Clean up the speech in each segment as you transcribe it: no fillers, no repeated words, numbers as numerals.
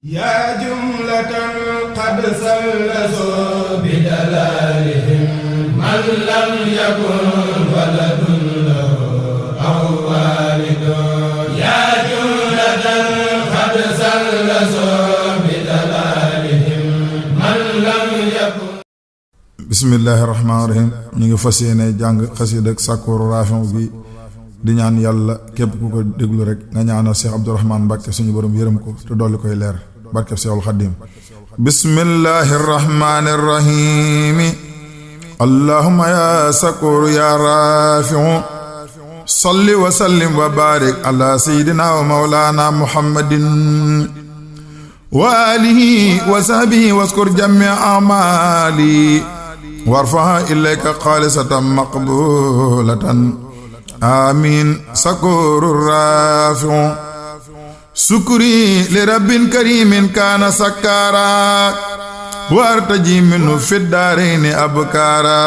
yaa jumlatan qad sallasoo bi dalaalihim man lam yakun waladun lahu aw waalidun yaa jumlatan qad sallasoo bi dalaalihim man lam yakun. bismillaahi rahmaani rahiim. ñu ngi fas yéene jàng xasiida ak Sakkoor Raafi'u bi di ñaan yàlla képp ku ko déglu rek nga ñaanal Cheikh Abdourahmane Mbacké suñu borom yërëm ko te dolli koy leer barkeb Seexul Xadiim. bismillahi rahmaani rahiim. allahumma ya Sakkoor ya Raafi'u salli wa sallim wa barik ala sayyidina wa mawlana muhammadin wa alihi wa sahbihi waskur jami amali warfaha ilayka xaalisatan maqbulatan amin. Sakkoor Raafi'u sukri li rabbin karimin kaana sakkaara wa artaji minhu fi daarayni abkaara.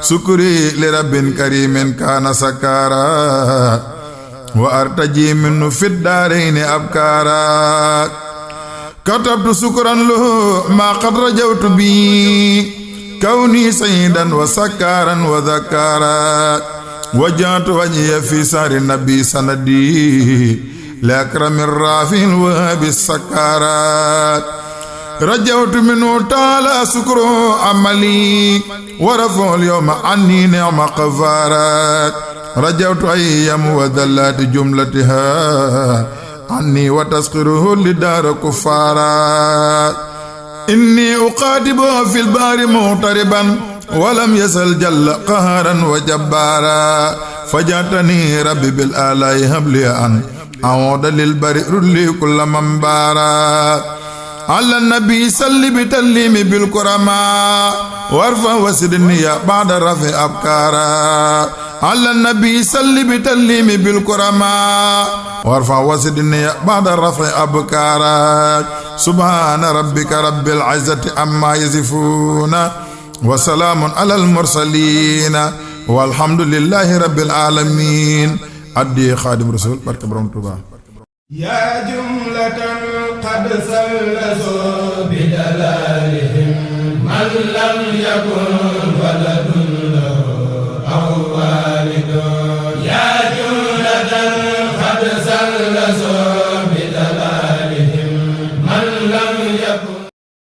sukri li rabbin karimin kaana sakkaara wa artaji minhu fi daarayni abkaara. katabtu sukran lahu ma qad rajawtu bi kawni sayyidan wa sakkaaran wa zakkaara. wajjahtu wajhiya fi sahri nabi sanadi li akrami raafil wahabi sakkaaraat. rajawtu minhu taala sukru amali wa rafa'ul yawma anni ni'ma qafaaraat. rajawtu ayyam wa dallati jumlatiha anni wa tasqiruhu li daara kuffaaraat. inni uqaatibu fil bahri muhtariban walam yasal jalla qaharan wa jabbaara. fajatani rabbi bil alaa'i habli an awooda lil bari rulli kulla man baara. ala nabi salli bi tallimi bil kurama warfa wasidni ya ba'da rafi abkaara. ala nabi salli bi tallimi bil kurama warfa wasidni ya ba'da rafi abkaara. subhaana rabbika rabbil izzati amma yasifuuna wa salaamun alal mursaliina walhamdulillahi rabbil aalamiin. addi xaadim rasul barke borom Tuubaa. yaa jumlatan qad sallasoo bi dalaalihim man lam yakun